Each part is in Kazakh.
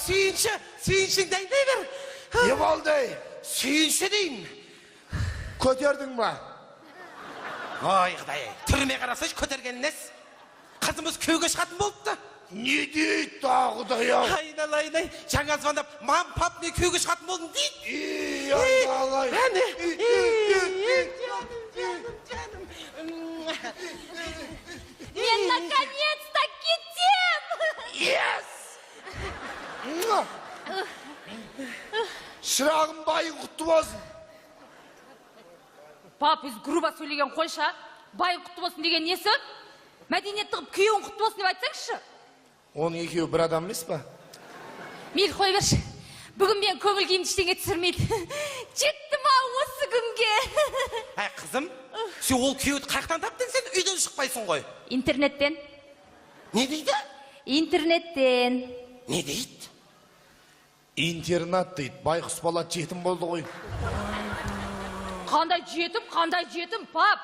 Сүйінші, сүйіншің дайындай бер. Не болды? Сүйінші деймін. Көтердің ба? Ой, құдай, түріме қарасайшы, көтерген несі? Қызымыз күйеуге шығатын болыпты. Не дейді тағы құдай-ау? Айналайын-ай, жаңа звондап, мам, пап, мен күйеуге шығатын болдым дейді. Ей, айналайын. Әне. Жаным, жаным, жаным. Мен наконец-то кетем! Yes! Шырағым, байың құтты болсын. Пап, өз грубо сөйлеген қойшы, а? Байың құтты болсын деген несі? Мәдениетті қылып күйеуің құтты болсын деп айтсаңызшы. Оның екеуі бір адам емес па? Мейлі, қоя берші. Бүгін мен көңіл күйімді ештеңе түсірмейді. Жеттім ау осы күнге. Әй, қызым, сен ол күйеуді қаяқтан таптың, сен үйден шықпайсың ғой. Интернеттен. Не дейді? Интернеттен. Не дейді? Интернат дейді. Байқұс бала жетім болды ғой. Қандай жетім, қандай жетім, пап?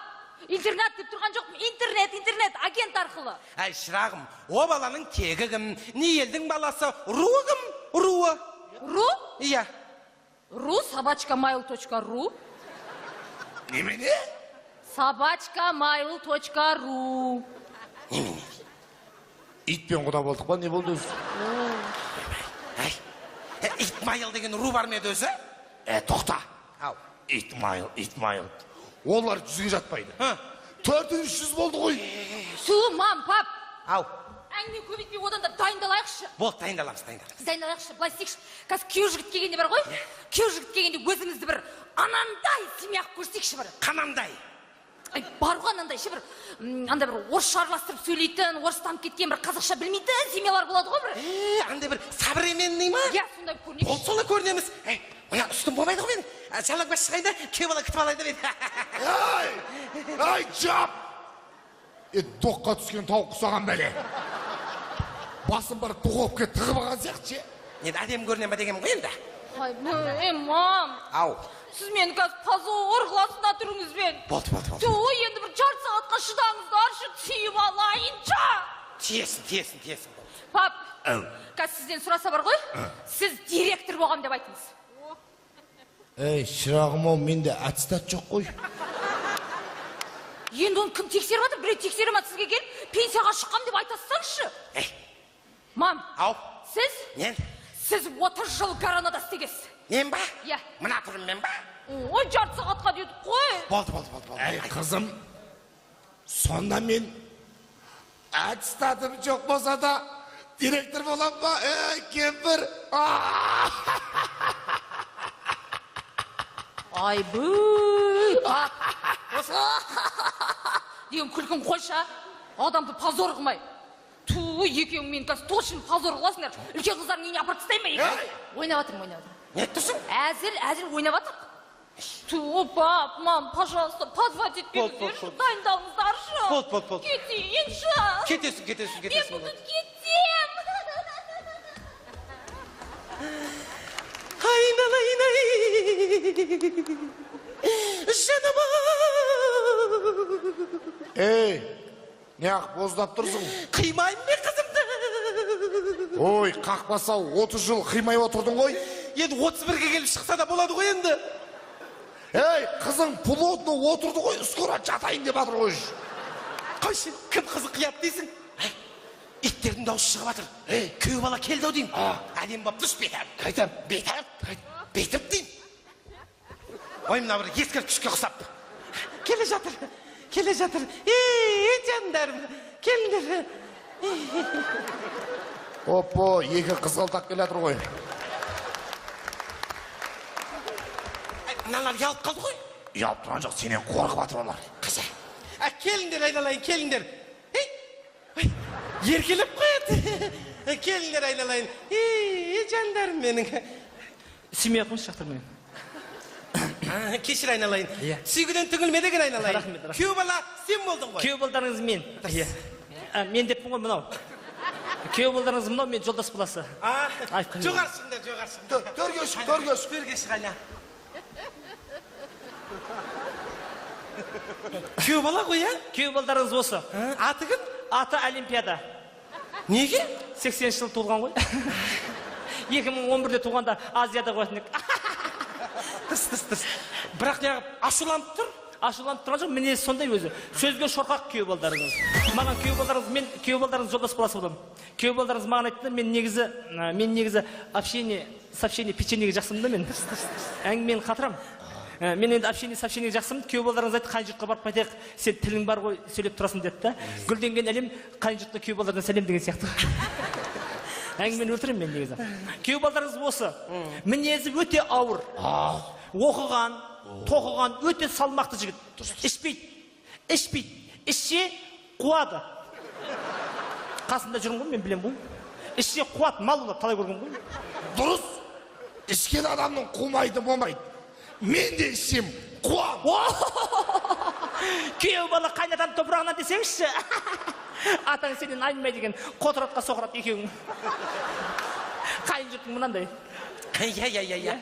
Интернат деп тұрған жоқпын. Интернет, интернет, агент арқылы. Әй, шырағым, о баланың тегі кім? Не елдің баласы? Руы кім? Руы. Ру? Иә. Ру собачка mail точка ру. Немене? Собачка mail точка ру. Немене? Итпен құда болдық па? Не болды өзі? Әй, ит майыл деген ру бар ма еді өзі? Тоқта. Ау. Ит майыл, ит майыл. Олар жүзге жатпайды. Ха. 400 болды ғой. Су, мам, пап. Ау. Әңгіме көбейтпей одан да дайындалайықшы. Болды, дайындаламыз, дайындаламыз. Дайындалайықшы, былай істейікші. Қазір күйеу жігіт келгенде бар ғой. Күйеу жігіт келгенде өзімізді бір анандай семья қылып көрсетейікші бір. Қанандай? Ай, бар ғой анандай ше бір, андай бір орысша араластырып сөйлейтін, орыстанып кеткен бір қазақша білмейтін семьялар болады ғой бір. Андай бір современный ма? Иә, сондай көрінейікші. Болды, солай көрінеміз. Әй, мына үстім болмайды ғой менің. Жалаң бас шығайын да, күйеу бала күтіп алайын да мен. Ай, ай, жап! Доққа түскен тауық құсаған бәле. Басын бір духовка тығып алған сияқты ше. Енді әдемі көріне ма дегенім ғой енді. Ай, мам. Ау. Сіз мені қазір позор қыласыз мына түріңізбен. Болды, болды, болды. Ту, енді бір жарты сағатқа шыдаңыздаршы, тиіп алайыншы. Тиесін, тиесін, тиесін. Пап, қазір сізден сұраса бар ғой, сіз директор болғам деп айтыңыз. Ей, шырағым-ау, менде аттестат жоқ қой. Енді оны кім тексеріп жатыр? Біреу тексере ма сізге келіп, пенсияға шыққам деп айта салсаңызшы. Ей. Мам. Ау. Сіз? Мен? Сіз 30 жыл коронада істегенсіз. Мен ба? Иә. Мына түріммен ба? Ой, жарты сағатқа дедік қой. Болды, болды, болды, болды. Әй, қызым, сонда мен аттестатым жоқ болса да директор болам ба? Ей, кемпір. Айбүй. Деген күлкін қойшы, а? Адамды позор қылмай. Ту, екеуің мені қазір точно позор қыласыңдар. Үлкен қыздардың үйіне апарып тастаймын ба екеуін? Ойнап жатырмын, ойнап жатырмын. Не тұрсың? Әзіл, әзіл ойнап жатырмық. Ту, пап, мам, пожалуйста, подводить етпеңіздерші, дайындалыңыздаршы. Болды, болды, болды. Кетейінші. Кетесің, кетесің, кетесің. Мен бүгін кетем. Айналайын, ай. Жаным ау. Ей, неғып боздап тұрсың? Қимаймын мен қызымды. Ой, қақпаса 30 жыл қимай отырдың ғой. Енді 31-ге келіп шықса да болады ғой енді. Ей, қызың плотно отырды ғой, скоро жатайын деп жатыр ғой. Қойшы, кім қызы қияды дейсің? Ай, иттердің дауысы шығып жатыр. Ей, күйеу бала келді ау деймін. Әдемі болып тұршы, бетап. Қайтам? Бетап, бетіп деймін. Ой, мына бір ескерткішке ұқсап. Келе жатыр, келе жатыр. Ей, жандарым, келіңдер. Оппо, екі қызғалдақ келе жатыр ғой. Мыналар ұялып қалды ғой. Ұялып тұрған жоқ, сенен қорқып жатыр олар. Қаша. Келіңдер айналайын, келіңдер. Ей, еркелеп қояды. Келіңдер айналайын. Ей, жандарым менің. Сүймей ақ қойыңызшы, жақтырмаймын. Кешір айналайын. Иә. Сүйгіден түңілме деген айналайын. Рахмет, рахмет. Күйеу бала сен болдың ғой. Күйеу балдарыңыз мен. Иә. Мен деппін ғой мынау. Күйеу балдарыңыз мынау, мен жолдас баласы. Жоғары шығыңдар, жоғары шығыңдар. Төрге шық, төрге шық. Төрге шық, айна. Күйеу бала ғой, ә? Күйеу балдарыңыз осы. Аты кім? Аты Олимпиада. Неге? 80 жыл туылған ғой. 2011-де туғанда Азияда қоятын едік. Тыс, тыс, тыс. Бірақ неғып ашуланып тұр? Ашуланып тұрған жоқ, мінезі сондай өзі. Сөзге шорқақ күйеу балдарыңыз. Маған күйеу балдарыңыз, мен күйеу балдарыңыз жолдас баласы боламын. Күйеу балдарыңыз маған айтты, мен негізі общение, сообщение, печеньеге жақсымын да мен. Әңгімені қатырамын. Мен енді общение, сообщениеге жақсымын. Күйеу балдарыңыз айтты, қайын жұртқа барып қайтайық, сен тілің бар ғой, сөйлеп тұрасың деді да. Гүлденген әлем қайын жұртқа күйеу балдардан сәлем деген сияқты. Әңгімені өлтіремін мен негізі. Күйеу балдарыңыз осы. Мінезі өте ауыр. Оқыған, тоқыған өте салмақты жігіт. Ішпейді, ішпейді, ішсе қуады. Қасында жүрмін ғой, мен білем ғой. Ішсе қуады, мал болады, талай көрген ғой. Дұрыс, ішкен адамның қумайды болмайды. Мен де ішсем қуам. Күйеу бала қайнатаның топырағынан десеңізші. Атаң сенен айнымайды екен, қотыратқа соқырат екеуің. Қайын жұрттың мынандай. Иә, иә, иә, иә.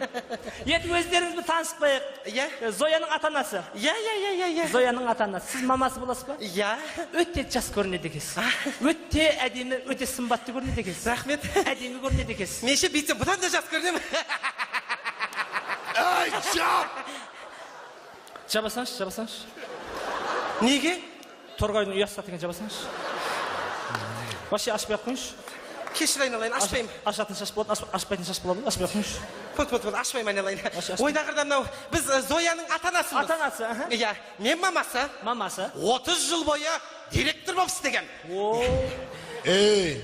Енді өздеріңізбен танысып қояйық. Иә. Зояның ата-анасы. Иә, иә, иә, иә, иә. Зояның ата-анасы. Сіз мамасы боласыз ба? Иә. Өте жас көрінеді екенсіз. Өте әдемі, өте сымбатты көрінеді екенсіз. Рахмет. Әдемі көрінеді екенсіз. Мен ше бүйтсем бұдан да жас көрінемін. Ай, жап! Жабасаңшы, жабасаңшы. Неге? Торғайдың ұясы сат екен, жабасаңшы. Вообще ашпай ақ қойыңызшы. Кешір айналайын, ашпаймын. Ашатын шаш болады, ашпайтын шаш болады, ашпай ақ қойыңызшы. Пот, пот, пот, ашпаймын айналайын. Ойнағырда мынау, біз Зояның ата-анасымыз. Ата-анасы, аха. Иә, мен мамасы. Мамасы. 30 жыл бойы директор болып істеген. Ей,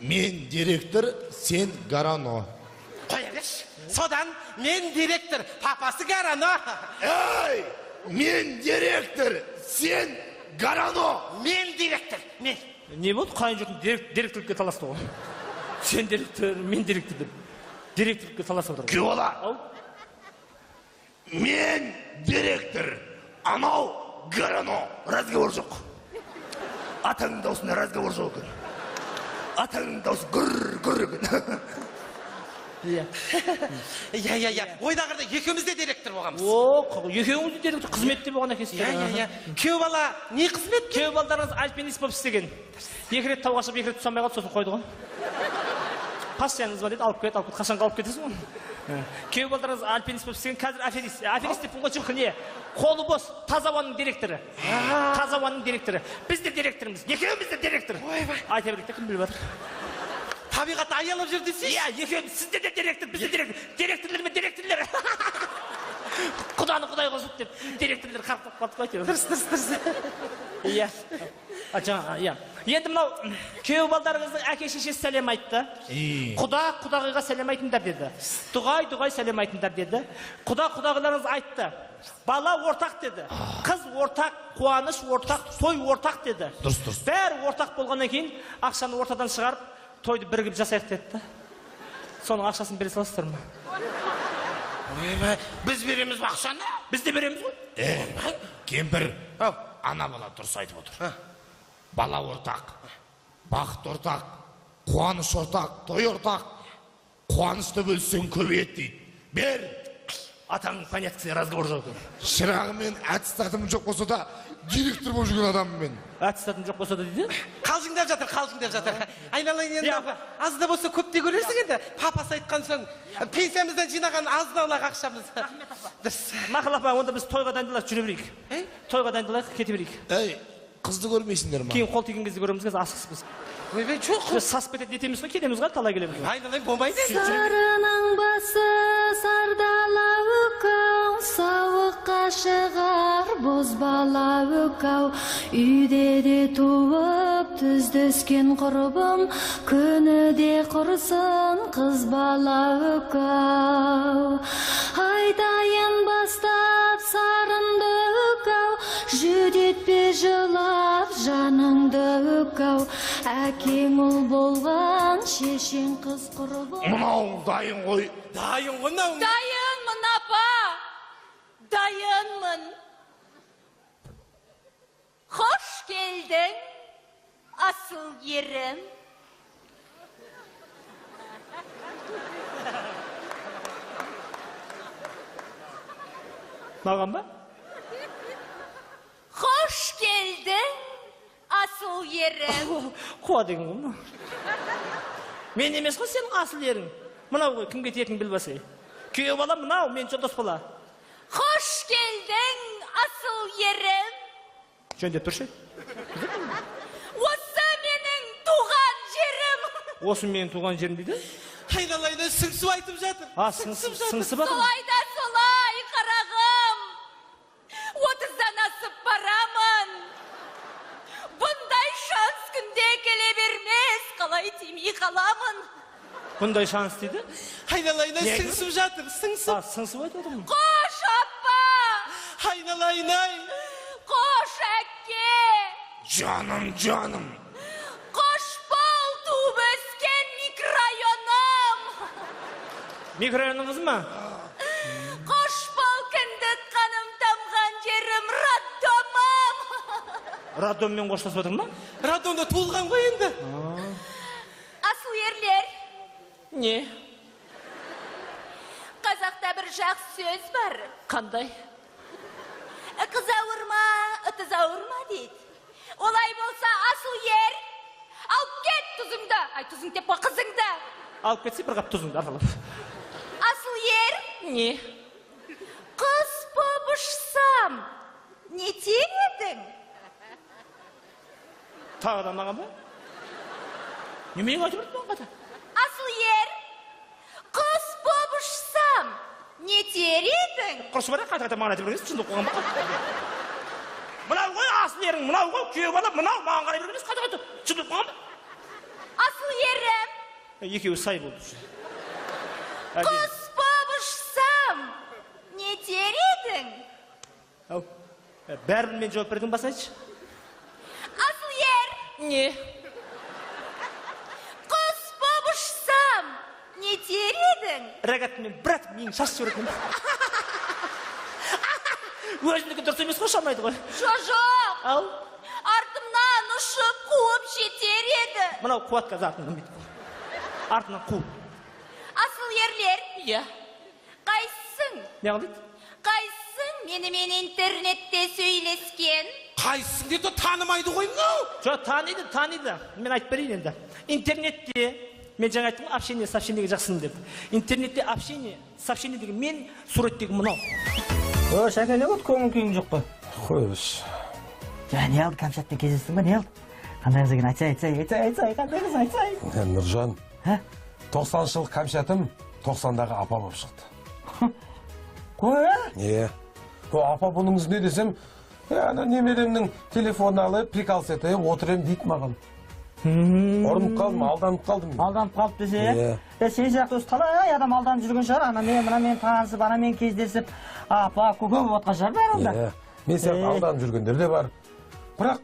мен директор, сен гарано. Қоя берші. Содан мен директор, папасы гарано. Ей, мен директор, сен гарано. Мен директор, мен. Не болды, қайын жұрттың директорлікке таласты ғой. Сен директор, мен директор деп. Директорлікке таласып отыр ғой. Күйеу бала. Мен директор, анау гарано. Разговор жоқ. Атаңның даусында разговор жоқ екен. Атаңның даусы гүр гүр екен. Иә. Иә, иә, иә. Ойдағырда екеуміз де директор болғанбыз. О, екеуіңіз де директор қызметте болған екенсіздер. Иә, иә, иә. Күйеу бала не қызмет? Күйеу балдарыңыз альпинист болып істеген. 2 рет тауға шығып, 2 рет түсе алмай қалды, сосын қойды ғой. Пассияңыз бар деді, алып кет, алып кет. Қашан қалып кетесің ғой? Күйеу балдарыңыз альпинист болып істеген, қазір аферист. Аферист деппін ғой, жоқ, не? Қолы бос, Тазауаның директоры. Тазауаның директоры. Біз де директорымыз, екеуміз де директор. Ойбай. Айта берейік те, кім біліп жатыр? Табиғат аялап жүр десейші. Иә, екеуміз, сіздер де директор, біз де директор. Директорлер мен директорлер. Құданы құдай қосып деп, директорлер қарықтап қалдық қой әйтеуір. Дұрыс, дұрыс, дұрыс. Иә. Жаңа, иә. Енді мынау күйеу балдарыңыздың әке шешесі сәлем айтты. Құда құдағиға сәлем айтыңдар деді. Дұғай дұғай сәлем айтыңдар деді. Құда құдағиларыңыз айтты. Бала ортақ деді. Қыз ортақ, қуаныш ортақ, той ортақ деді. Дұрыс, дұрыс. Бәрі ортақ болғаннан кейін ақшаны ортадан шығарып, тойды бірігіп жасайық деді да. Соның ақшасын бере саласыздар ма? Ойбай, біз береміз бе ақшаны? Біз де береміз ғой. Кемпір, ана бала дұрыс айтып отыр. Бала ортақ, бақыт ортақ, қуаныш ортақ, той ортақ. Қуанышты бөлсең көбейеді дейді. Бер! Атаң поняткісіне разговор жоқ екен. Шырағым, аттестатым жоқ болса да директор болып жүрген адаммын мен. Аттестатым жоқ болса да дейді? Қалжыңдап жатыр, қалжыңдап жатыр. Айналайын енді, аз да болса көп те көрерсің енді. Папасы айтқан соң, пенсиямыздан жинаған азын аулақ ақшамыз. Рахмет апа. Дұрыс. Мақұл апа, онда біз тойға дайындалайық, жүре берейік. Тойға дайындалайық, кете берейік. Ей, қызды көрмейсіңдер ма? Кейін қол тиген кезде көреміз, қазір асығыспыз. Ойбай, жоқ. Сасып кетеді, нетеміз ғой, келеміз ғой, талай келеміз. Айналайын, болмайды. Сарының басы сардала өкау, сауыққа шығар бозбала өкау. Үйде де туып, түздескен құрбым, күні де құрсын қыз бала өкау. Айтайын бастап сарынды өкау, жүдетпе жылап жаныңды өкау. Әкең ұл болған, шешең қыз құрбым. Мынауың дайын ғой. Дайын ғой мынауың. Дайынмын, апа. Дайынмын. Хош келдің, асыл ерім. Маған ба? Хош келдің, асыл ерім. Қуа деген ғой мынау. Мен емес қой сенің асыл ерің. Мынау ғой, кімге тиетінін біл басай. Күйеу бала мынау, мен жолдас бала. Қош келдің, асыл ерім. Жөндеп тұршы. Осы менің туған жерім. Осы менің туған жерім дейді? Айналайын, сыңсып айтып жатыр. А, сыңсып жатыр. Солай да солай, қарағым. 30-дан асып барамын. Бұндай шанс күнде келе бермес, қалай тимей қаламын. Бұндай шанс дейді? Айналайын, сыңсып жатыр, сыңсып. А, сыңсып айтып отырмын. Қош, апа! Айналайын, ай! Қош, әке! Жаным, жаным! Қош бол, туып өскен микрорайоным! Микрорайонның қызы ма? Қош бол, кіндік қаным тамған жерім, роддомым! Роддоммен қоштасып отыр ма? Роддомда туылған ғой енді. Асыл ерлер. Не? Қазақта бір жақсы сөз бар. Қандай? Қыз ауырма, ытыз ауырма дейді. Олай болса, асыл ер, алып кет тұзыңды. Ай, тұзың деп қой, қызыңды. Алып кетсе бір қап тұзыңды арқалап. Асыл ер. Не? Қыз боп ұшсам, не тер едің? Тағы да маған ба? Неменеге айтып отырсың маған қайта? Асыл ер, құс боп ұшсам, не тер едің? Құрсы бар, қайта-қайта маған айтып берген, шындық қойған ба? Мынау ғой асыл ерің, мынау ғой күйеу бала, мынау маған қарай берген емес, қайта-қайта шындық қойған ба? Асыл ерім. Екеуі сай болды. Құс боп ұшсам, не тер едің? Ау, бәрібір мен жауап бердің басын айтшы. Асыл ер. Не? Құс боп ұшсам, не тер едің? Рәгәтімен бір атып миың шашып жіберетін. Өзінікі дұрыс емес қой, ұша алмайды ғой. Жоқ. Ал? Артымнан ұшып қуып жетер еді. Мынау қуат қазір артынан бүйтіп. Артынан қуып. Асыл ерлер. Иә. Қайсысың? Не қыл дейді? Қайсысың менімен интернетте сөйлескен? Қайсысың дейді, танымайды ғой мынау. Жоқ, таниды, таниды. Мен айтып берейін енді. Интернетте, мен жаңа айттым ғой, общение, сообщениеге жақсымын деп. Интернетте общение, сообщение деген мен, суреттегі мынау. О, Шәке, не болды, көңіл күйің жоқ па? Қойшы. Жа, не алды, Кәмшатпен кездестің ба, не алды? Қандай қыз екен, айтсай, айтсай, айтсай, айтсай, қандай қыз, айтсай. Нұржан, Ә? 90 жылық Кәмшатым 90-дағы апа болып шықты. Қой, ә? Е, о, апа бұныңыз не десем, ана немеремнің телефонын алып, прикол етіп отырем дейді маған. Ұрынып қалдым, алданып қалдым. Алданып қалып десе, Е. е? Сен сияқты осы талай адам алданып жүрген шығар, анамен, мынамен танысып, анамен кездесіп, апа, көке болып жатқан шығар бәрі онда. Е, мен сияқты алданып жүргендер де бар. Бірақ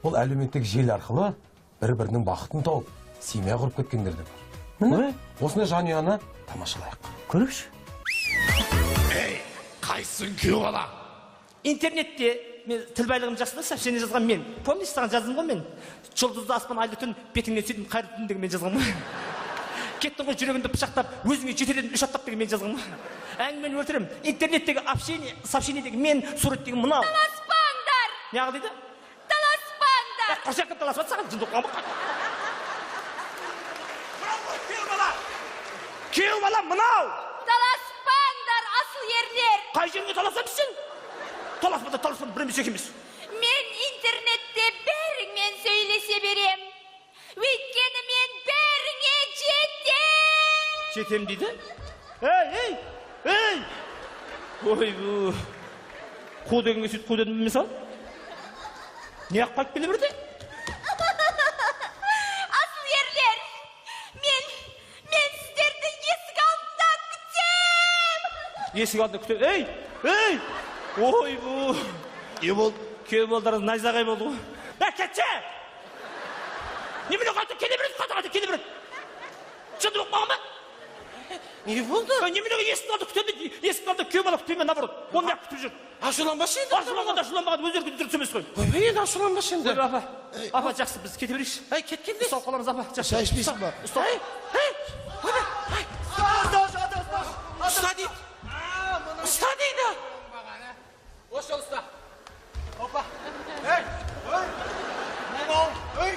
бұл әлеуметтік желі арқылы бір-бірінің бақытын тауып, семья құрып кеткендер де бар. Міне, осындай жанұяны тамашалайық. Көрейікші. Ей, қайсың күйеу бала? Интернетте мен тіл байлығым жақсы да, сообщение жазған мен. Помнишь, саған жаздым ғой мен? Жұлдызды аспан айлы түн, бетіңнен сүйдім қайырлы түн деген мен жазған ғой. Кеттің ғой жүрегімді пышақтап, өзіңе жетер едім үш аттап деген мен жазған ғой. Әңгімені өлтіремін. Интернеттегі общение, сообщение деген мен, суреттегі мынау. Таласпаңдар! Не қыл дейді? Таласпаңдар! Құрсақ кім таласып жатса, саған жынды қуамақ. Күйеу бала! Күйеу бала мынау! Таласпаңдар, асыл ерлер! Қай жеріңе таласамыз сен? Таласпа да таласпа, бір емес, екі емес. Мен интернетте бәріңмен сөйлесе берем. Өйткені мен бәріңе жетем. Жетем дейді? Ей, ей, ей! Ойбу. Қу дегенге сөйтіп қу дедім мен саған? Не ақ қайтып келе берді? Асыл ерлер, мен сіздерді есік алдында күтем. Есік алдында күтем. Ей, ей! Ойбу. Не болды? Күйеу балдарыңыз найзағай болды ғой. Ә, кетші! Немене қайтып келе береді, қайта қайта келе береді. Жынды болып қалған ба? Не болды? Неменеге есіктің алдында күтемін дейді, есіктің алдында күйеу бала күтпеймін, наоборот. Оны неғып күтіп жүр? Ашуланбашы енді. Ашуланғанда ашуланбаған өз еркінде дұрыс емес қой. Ойбай, енді ашуланбашы енді. Ойбай, апа, апа, жақсы, біз кете берейікші. Әй, кеткенде. Ұсталып қаламыз, апа, жақсы. Шай ішпейсің ба? Ұстал. Әй, әй, ойбай, әй. Ұста дейді. Ұста дейді. Осы жолы ұста. Опа. Ей, ей. Мынау, ей.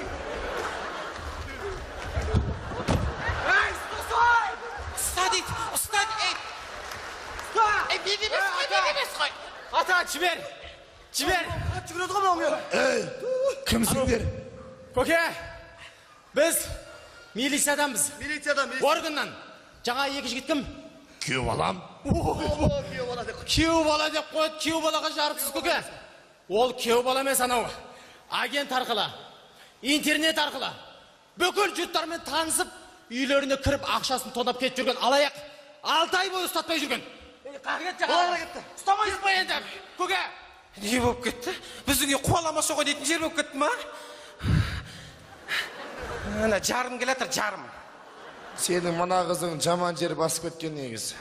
Ата, жібер. Жібер. Жүгіреді ғой мынау. Ей, кімсіңдер? Көке, біз милициядамыз. Милициядан. Органнан. Жаңа екі жігіт кім? Күйеу балам. Күйеу бала деп қойды, күйеу балаға жарыпсыз көке. Ол күйеу бала емес анау. Агент арқылы, интернет арқылы бүкіл жұрттармен танысып, үйлеріне кіріп ақшасын тонап кетіп жүрген алаяқ. 6 ай бойы ұстатпай жүрген. Олар кетті. Ұстамайсыз ба енді, көке? Не болып кетті? Біздің үй қуаламашы ғой дейтін жер болып кетті ма? Ана жарым келе жатыр, жарым. Сенің мына қызың жаман жер басып кеткен негізі.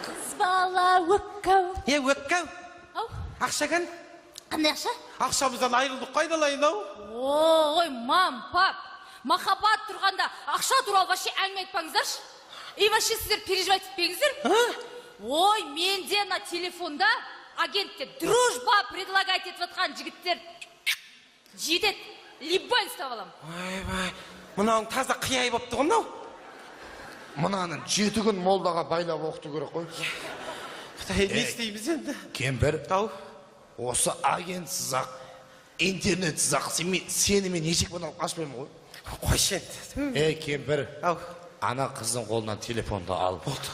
Қыз бала өккау. Е, өккау. Ау. Ақша кән? Қандай ақша? Ақшамыздан айырылдық қой айналайын ау. Ой, мам, пап, махаббат тұрғанда ақша туралы вообще әңгіме айтпаңыздаршы. И вообще сіздер переживать етпеңіздер. Ой, менде на телефонда агентте дружба предлагать етіп жатқан жігіттер жетеді. Любой ұстап аламын. Ойбай, мынауың таза қияй болыпты ғой мынау. Мынаны 7 күн молдаға байлап оқыту керек қой. Құдай, не істейміз енді? Кемпір, Ау. осы агентсіз ақ, интернетсіз ақ сені мен ешекпен алып қашпаймын ғой. Қойшы енді. Ей, кемпір, Ау. ана қыздың қолынан телефонды ал. Болды.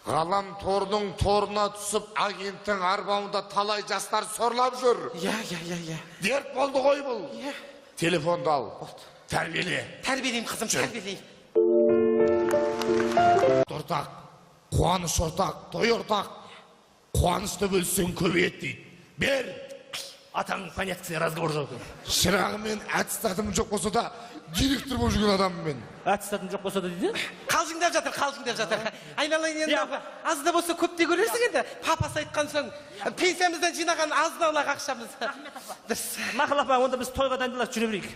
Ғаламтордың торына түсіп, агенттің арбауында талай жастар сорлап жүр. Я, я, я, я. Дерт болды ғой бұл. Иә. Телефонды ал. Тәрбиеле. Тәрбиелеймін қызым, тәрбиелеймін. Ортақ, қуаныш ортақ, той ортақ. Қуанышты бөлсең көбейеді дейді. Бер. Атаң понятный разговор жоқ. Шырағымен аттестатым жоқ болса да директор болып жүрген адаммын мен. Аттестатым жоқ болса да дейді. Қалжыңдап жатыр, қалжыңдап жатыр. Айналайын енді, Иә. аз да болса көп те көрерсің енді. Папасы айтқан соң, пенсиямыздан жинаған азын аулақ ақшамыз. Дұрыс. Мақұл апа, онда біз тойға дайындалайық, жүре берейік.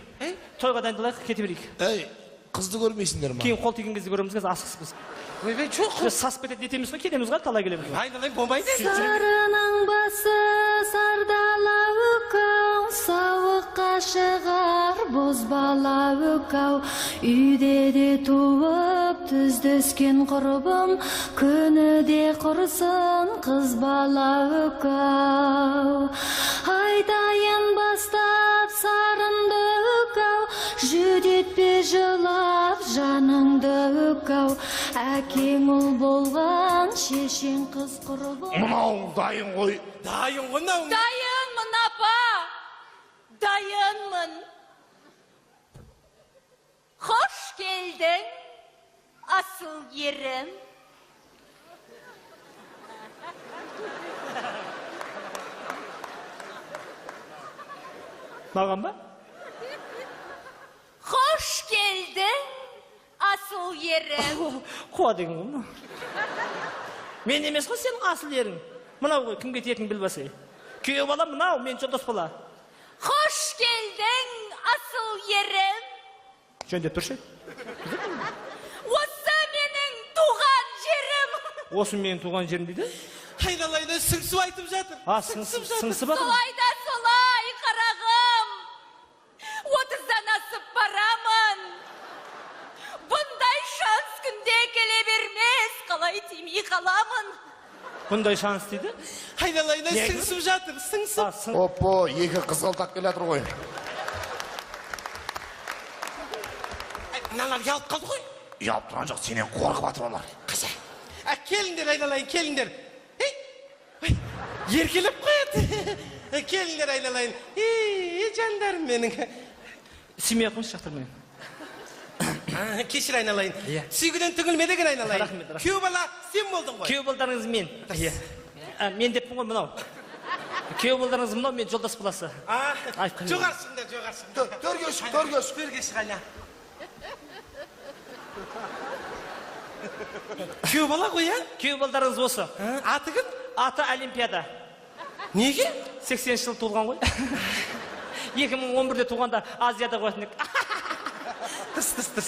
Тойға дайындалайық, кете берейік. Ей, қызды көрмейсіңдер ма? Кейін қол тиген кезде көреміз, қазір асығыспыз. Ойбай, жоқ. Біз сасып кетеді етеміз ғой, келеміз ғой, талай келеміз ғой. Айналайын болмайды енді. Сарының басы сардала өкау, сауыққа шығар бозбала өкау. Үйде де туып түздескен құрбым, күні де құрсын қыз бала өкау. Айтайын бастап сарынды өкау, жүдетпе жылап жаныңды өкау. Әкең ұл болған, шешең қыз құрбым. Мынауың дайын ғой. Дайын ғой мынауың. Дайынмын, апа. Дайынмын. Хош келдің, асыл ерім. Маған ба? Хош келдің, асыл ерім. Қуа деген ғой мынау. Мен емес қой сенің асыл ерің. Мынау ғой, кімге тиетінін біл басай. Күйеу бала мынау, мен жолдас бала. Хош келдің, асыл ерім. Жөндеп тұршы. Осы менің туған жерім. Осы менің туған жерім дейді? Айналайын, сыңсып айтып жатыр. А, сыңсып жатыр. Солай да солай, қарағым. 30-дан асып барамын. Бұндай шанс күнде келе бермес, қалай тимей қаламын. Бұндай шанс дейді? Айналайын, сыңсып жатыр, сыңсып. Оппо, екі қызғалдақ келе жатыр ғой. Мыналар ұялып қалды ғой. Ұялып тұрған жоқ, сенен қорқып жатыр олар. Қаша. Келіңдер айналайын, келіңдер. Еркелеп қояды. Келіңдер айналайын. Жандарым менің. Сүймей ақ қойшы, жақтырмаймын. Кешір айналайын. Сүйгіден түңілме деген айналайын. Рахмет, рахмет. Күйеу бала сен болдың ғой. Күйеу балдарыңыз мен. Мен деппін ғой мынау. Күйеу балдарыңыз мынау, мен жолдас баласы. Жоғары шығыңдар, жоғары шығыңдар. Төрге шық, төрге шық. Төрге шық, айна. Күйеу бала ғой, ә? Күйеу балдарыңыз осы. Аты кім? Аты Олимпиада. Неге? 80 жыл туылған ғой. 2011-де туғанда Азияда қоятын едік. Тыс, тыс, тыс.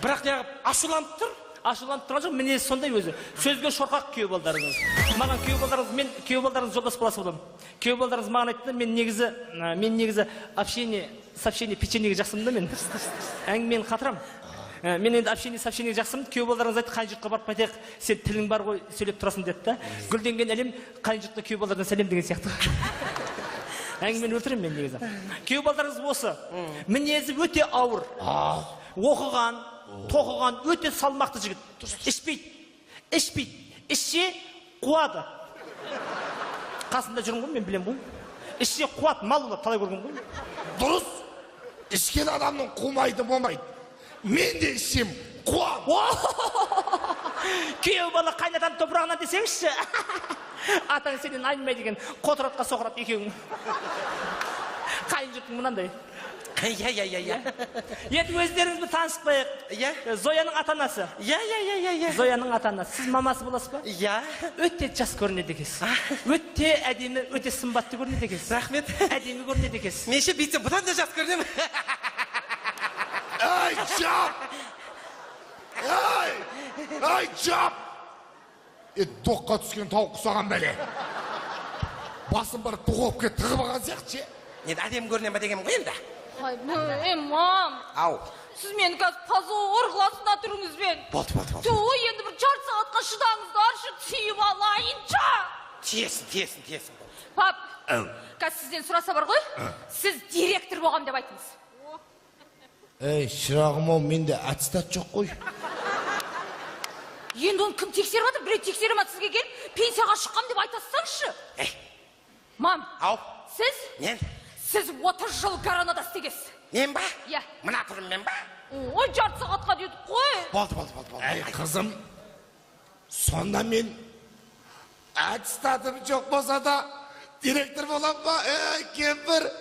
Бірақ неғып ашуланып тұр? Ашуланып тұрған жоқ, мінезі сондай өзі. Сөзге шорқақ күйеу балдарыңыз. Маған күйеу балдарыңыз, мен күйеу балдарыңыз жолдас баласы боламын. Күйеу балдарыңыз маған айтты, мен негізі общение, сообщение, печеньеге жақсымын да мен. Әңгімені қатырам. Мен енді общение сообщение жақсымын. Күйеу балдарыңыз айтты, қайын жұртқа барып қайтайық, сен тілің бар ғой, сөйлеп тұрасың деді да. Гүлденген әлем, қайын жұртқа күйеу балдардан сәлем деген сияқты. Әңгімені өлтіремін мен негізі. Күйеу балдарыңыз осы. Мінезі өте ауыр. Оқыған, тоқыған, өте салмақты жігіт. Ішпейді, ішпейді, ішсе қуады. Қасында жүрмін ғой, мен білемін ғой. Ішсе қуады, мал болады, талай көрген ғой. Дұрыс. Ішкен адамның қумайды болмайды. Мен де ішсем қуам. Күйеу бала қайнатаның топырағынан десеңізші. Атаң сенен айнымайды екен, қотыр атқа соқыр ат екеуің. Қайын жұртың мынандай. Иә, иә, иә, иә. Енді өздеріңізбен танысып қояйық. Иә. Зояның ата-анасы. Иә, иә, иә, иә, иә. Зояның ата-анасы. Сіз мамасы боласыз ба? Иә. Өте жас көрінеді екенсіз. Өте әдемі, өте сымбатты көрінеді екенсіз. Рахмет. Әдемі көрінеді екенсіз. Мен ше бүйтсем бұдан да жас көрінемін. Ей, жап! Ей! Ей, жап! Доққа түскен тауық құсаған бәле. Басын бір духовка тығып алған сияқты ше. Енді әдемі көрінемін ба дегенмін ғой енді. Ай, мам. Ау. Сіз мені қазір позор қыласыз мына түріңізбен. Болды, болды, болды. Ой, енді бір жарты сағатқа шыдаңыздаршы, тиіп алайыншы. Тиесін, тиесін, тиесін. Пап, қазір сізден сұраса бар ғой, сіз директор болғам деп айтыңыз. Ей, шырағым ау, менде аттестат жоқ қой. Енді оны кім тексеріп жатыр? Біреу тексере ма сізге келіп, пенсияға шыққам деп айта салсаңызшы. Ей. Мам. Ау. Сіз? Мен? Сіз 30 жыл горонода істегенсіз. Мен ба? Иә. Мына түріммен ба? Ой, жарты сағатқа дедік қой. Болды, болды, болды, болды. Әй, қызым, сонда мен аттестатым жоқ болса да директор болам ба? Ей, кемпір.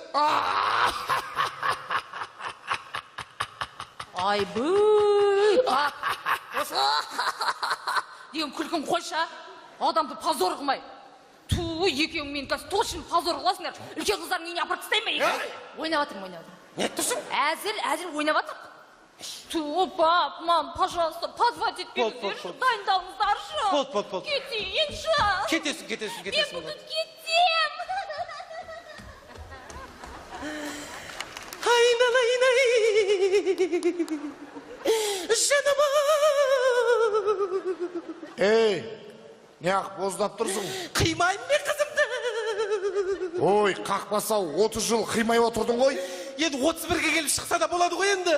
Айбүй, пап. Деген күлкін қойшы, адамды позор қылмай. Ту, екеуің мені қазір точно позор қыласыңдар. Үлкен қыздардың үйіне апарып тастаймын ба екеуін? Ойнап жатырмын, ойнап жатырмын. Не тұрсың? Әзіл, әзіл ойнап жатырмық. Ту, пап, мам, пожалуйста, позвать етпеңіздерші, дайындалыңыздаршы. Болды, болды, болды. Кетейінші. Кетесің, кетесің, кетесің. Мен бүгін кетем. Айналайын, ай, жаным. Ей, неғып боздап тұрсың? Қимаймын мен қызымды. Ой, қақпаса 30 жыл қимай отырдың ғой. Енді 31-ге келіп шықса да болады ғой енді.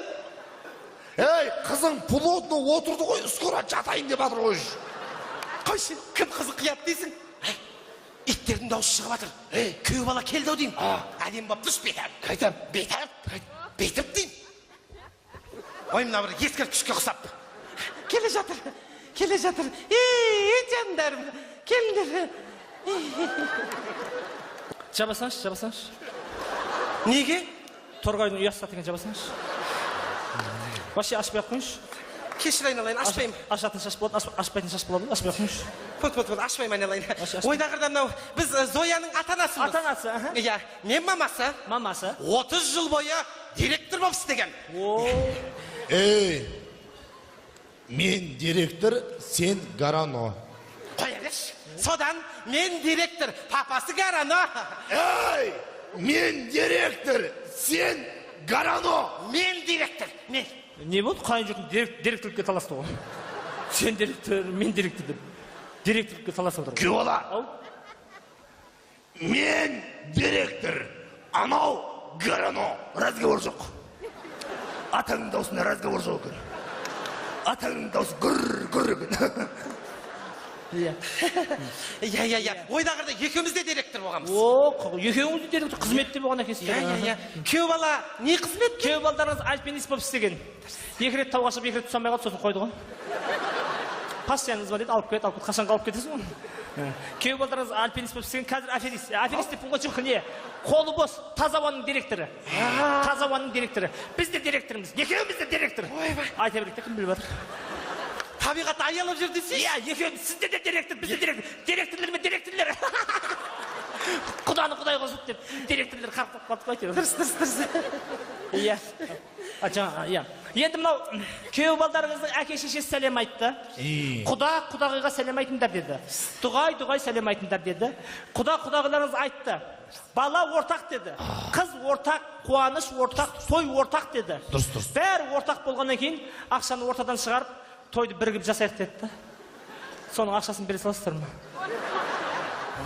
Ей, қызың плотно отырды ғой, скоро жатайын деп жатыр ғой. Қойшы, кім қызы қияды дейсің? Иттердің дауысы шығып жатыр. Күйеу бала келді ау деймін. Әдемі болып тұршы, бетап. Қайтам. Бетап. Бетіп деймін. Ой, мына бір ескерткішке ұқсап. Келе жатыр, келе жатыр. Ей, жандарым, келіңдер. Жабасаңшы, жабасаңшы. Неге? Торғайдың ұясы сат екен, жабасаңшы. Вообще ашпай ақ қойыңызшы. Кешір айналайын, ашпаймын. Ашатын шаш болады, ашпайтын шаш болады, ашпай ақ қойыңызшы. Вот, вот, вот, ашпаймын айналайын. Ойнағырда мынау, біз Зояның ата-анасымыз. Ата-анасы, аха. Иә, мен мамасы. Мамасы. 30 жыл бойы директор болып істеген. Ей, мен директор, сен гороно. Қоя берші. Содан мен директор, папасы гороно. Ей, мен директор, сен гороно. Мен директор, мен. Не болды, қайын жұртың директорлікке таласты ғой. Сен директор, мен директор деп. Директорлікке таласып отыр ғой. Күйеу бала. Мен директор, анау гороно. Разговор жоқ. Атаңның даусында разговор жоқ екен. Атаңның даусы гүр гүр екен. Иә. Иә, иә, иә. Ойнағырда екеуміз де директор болғанбыз. О, екеуіңіз де директор қызметте болған екенсіздер. Иә, иә, иә. Күйеу бала не қызмет? Күйеу балдарыңыз альпинист болып істеген. 2 рет тауға шығып, 2 рет түсе алмай қалды, сосын қойды ғой. Постоянно звонит, алып кет, алып кет. Қашан қалып кетесің оны? Күйеу балдарыңыз альпинист болып істеген, қазір аферист. Аферист деп қой, жоқ, не? Қолы бос, Тазауаның директоры. Тазауаның директоры. Біз де директорымыз, екеуміз де директор. Ойбай. Айта берейік те, кім біліп жатыр? Табиғат аялап жүр десейші. Иә, екеуміз, сіздер де директор, біз де директор. Директорлер мен директорлер. Құданы құдай қосып деп директорлер қарқ болып қалды ғой әйтеуір. Дұрыс, дұрыс, дұрыс. Иә. А, жаңа, иә. Енді мынау күйеу балдарыңыздың әке шешесі сәлем айтты. Құда құдағиға сәлем айтыңдар деді. Дұғай дұғай сәлем айтыңдар деді. Құда құдағиларыңыз айтты. Бала ортақ деді. Қыз ортақ, қуаныш ортақ, той ортақ деді. Дұрыс, дұрыс. Бәрі ортақ болғаннан кейін ақшаны ортадан шығарып, тойды бірігіп жасайық деді да. Соның ақшасын бере саласыздар ма?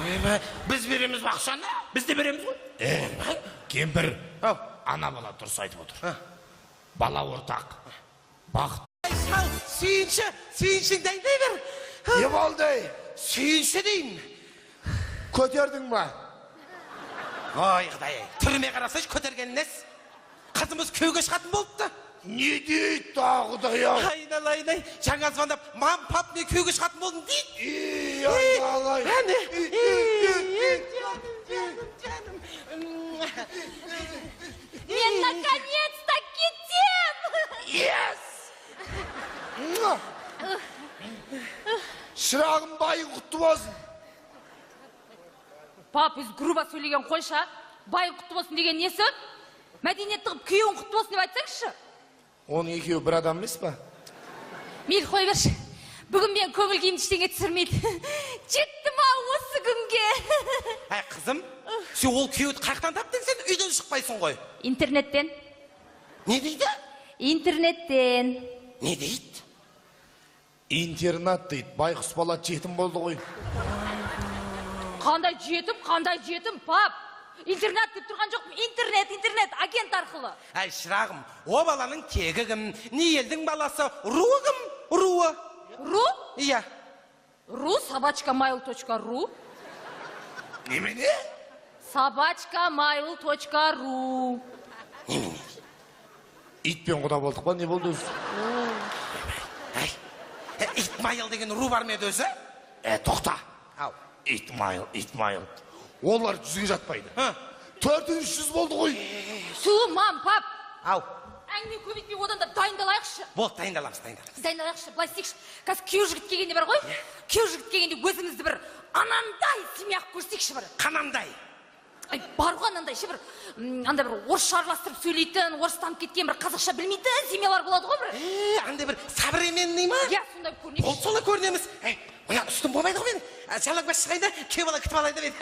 Ойбай, біз береміз бе ақшаны? Біз де береміз ғой. Е, кемпір, Ау. Ана бала дұрыс айтып отыр. Бала ортақ, бақыт. Шал, сүйінші, сүйіншің дайындай бер. Не болды? Сүйінші деймін. Көтердің ба? Ой, құдай, түріме қарасайшы, көтерген несі? Қызымыз күйеуге шығатын болыпты. Не дейді тағы, құдай ау? Айналайын ай, жаңа звондап, мам, пап, мен күйеуге шығатын болдым дейді. Ей, айналайын. Әне. Ей, жаным, жаным, жаным. Мен наконец-то кетем. Yes! Муа! Шырағым, байың құтты болсын. Пап, өзі грубо сөйлеген қойшы, а? Байың құтты болсын деген несі? Мәдениетті қылып күйеуің құтты болсын деп айтсаңызшы. Оның екеуі бір адам емес па? Мейлі, қоя берші. Бүгін мен көңіл күйімді ештеңе түсірмейді. Жеттім ау осы күнге. Әй, қызым, сен ол күйеуді қаяқтан таптың, сен үйден шықпайсың ғой. Интернеттен. Не дейді? Интернеттен. Не дейді? Интернат дейді. Байқұс бала жетім болды ғой. Қандай жетім, қандай жетім, пап? Интернат деп тұрған жоқпын. Интернет, интернет, агент арқылы. Әй, шырағым, о баланың тегі кім? Не елдің баласы? Руы кім? Руы. Ру? Иә. Ру @mail.ru. Немене? @mail.ru. Итпен құда болдық па, не болды өзі? Әй, итмайыл деген ру бар ма еді өзі? Е, тоқта. Ау. Итмайыл, итмайыл. Олар 100-ге жатпайды. Ха. Төртінші жүз болды ғой. Су, мам, пап. Ау. Әңгіме көбейтпей, одан да дайындалайықшы. Болды, дайындаламыз, дайындаламыз. Дайындалайықшы, былай істейікші. Қазір күйеу жігіт келгенде бар ғой. Күйеу жігіт келгенде өзімізді бір анандай семья қылып көрсетейікші бір. Қанандай? Ай, бар ғой анандай ше бір, андай бір орысша араластырып сөйлейтін, орыстанып кеткен, бір қазақша білмейтін семьялар болады ғой бір. Е, андай бір современный ма? Иә, сондай көрінейікші. Болды, солай көрінеміз. Әй, мына үстім болмайды ғой мен. Жалаңбас шығайын да, күйеу бала күтіп алайын да мен.